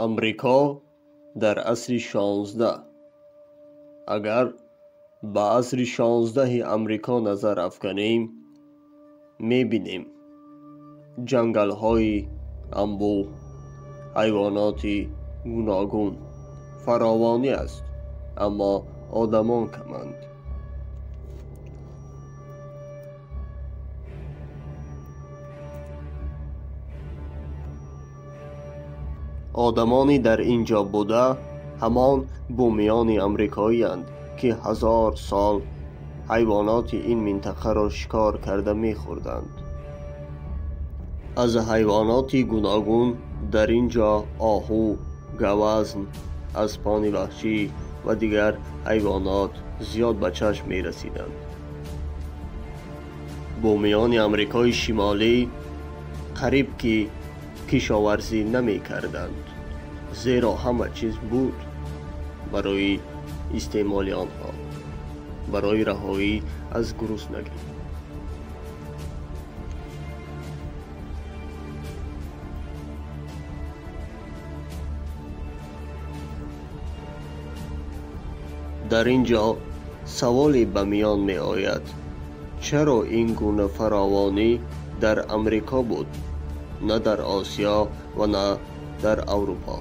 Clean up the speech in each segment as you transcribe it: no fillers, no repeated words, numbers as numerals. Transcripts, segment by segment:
Амрико дар асри 16. Агар ба асри 16 Амрико назар афканем, мебинем ҷангалҳои анбӯҳ, ҳайвоноти гуногун фаровонӣ аст, аммо одамон каманд. Одамони дар ин ҷо буда ҳамон бумиёни амрикоиянд, ки 1000 сол ҳайвоноти ин минтақаро шикор карда мехӯрданд. Аз ҳайвоноти гуногун дар ин ҷо оҳу, гавазн, аспони ваҳшӣ ва дигар ҳайвонот зиёд ба чашм мерасиданд. Бумиёни Амрикои Шимолӣ қариб ки кишоварзӣ намекарданд, зеро ҳама чиз буд барои истеъмоли онҳо, барои раҳоӣ аз гуруснагӣ. Дар ин ҷо саволе ба миён меояд: чаро ин гуна фаровонӣ дар Амрико буд, на дар Осиё ва на дар Аврупо?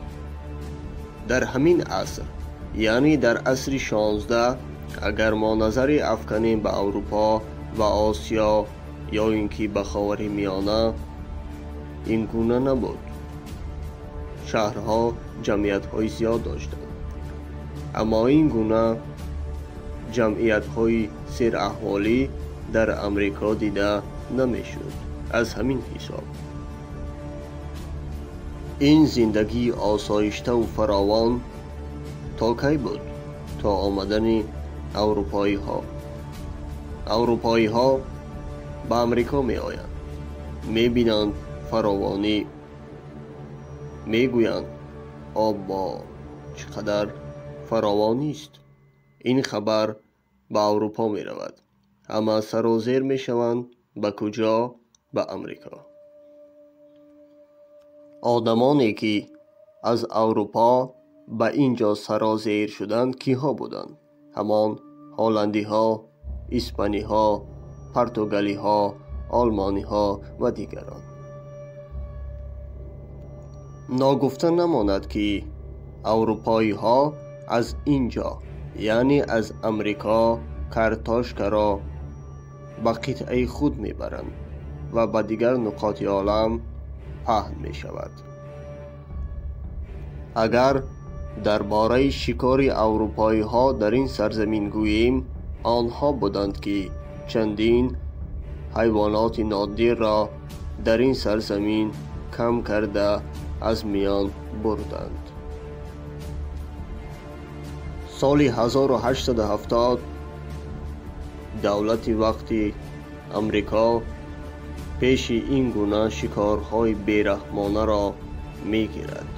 Дар ҳамин аср, яъне дар асри 16, агар мо назаре афканем ба Аврупо ва Осиё ё ин ки ба Ховари Миёна, ин гуна набуд. Шаҳрҳо ҷамъиятҳои зиёд доштанд, аммо ин гуна ҷамъиятҳои сераҳолӣ дар Амрико дида намешуд. Аз ҳамин ҳисоб ин зиндагии осоиштаву фаровон то кай буд? То омадани аврупоиҳо. Аврупоиҳо ба Амрико меоянд, мебинанд фаровонӣ, мегӯянд: оббо, чӣ қадар фаровонист! Ин хабар ба Аврупо меравад. Ҳама сарозер мешаванд. Ба куҷо? Ба Амрико. Одамоне ки аз Аврупо ба ин ҷо сарозер шуданд, киҳо буданд? Ҳамон ҳолландиҳо, испаниҳо, португалиҳо, олмониҳо ва дигарон. Ногуфта намонад, ки аврупоиҳо аз ин ҷо, яъне аз Амрико, картошкаро ба қитъаи худ мебаранд ва ба дигар нуқоти олам паҳн мешавад. Агар дар бораи шикори аврупоиҳо дар ин сарзамин гӯем, онҳо буданд, ки чандин ҳайвоноти нодирро дар ин сарзамин кам карда аз миён бурданд. Соли 1870 давлати вақти Амрико пеши ин гуна шикорҳои бераҳмонаро мегирад.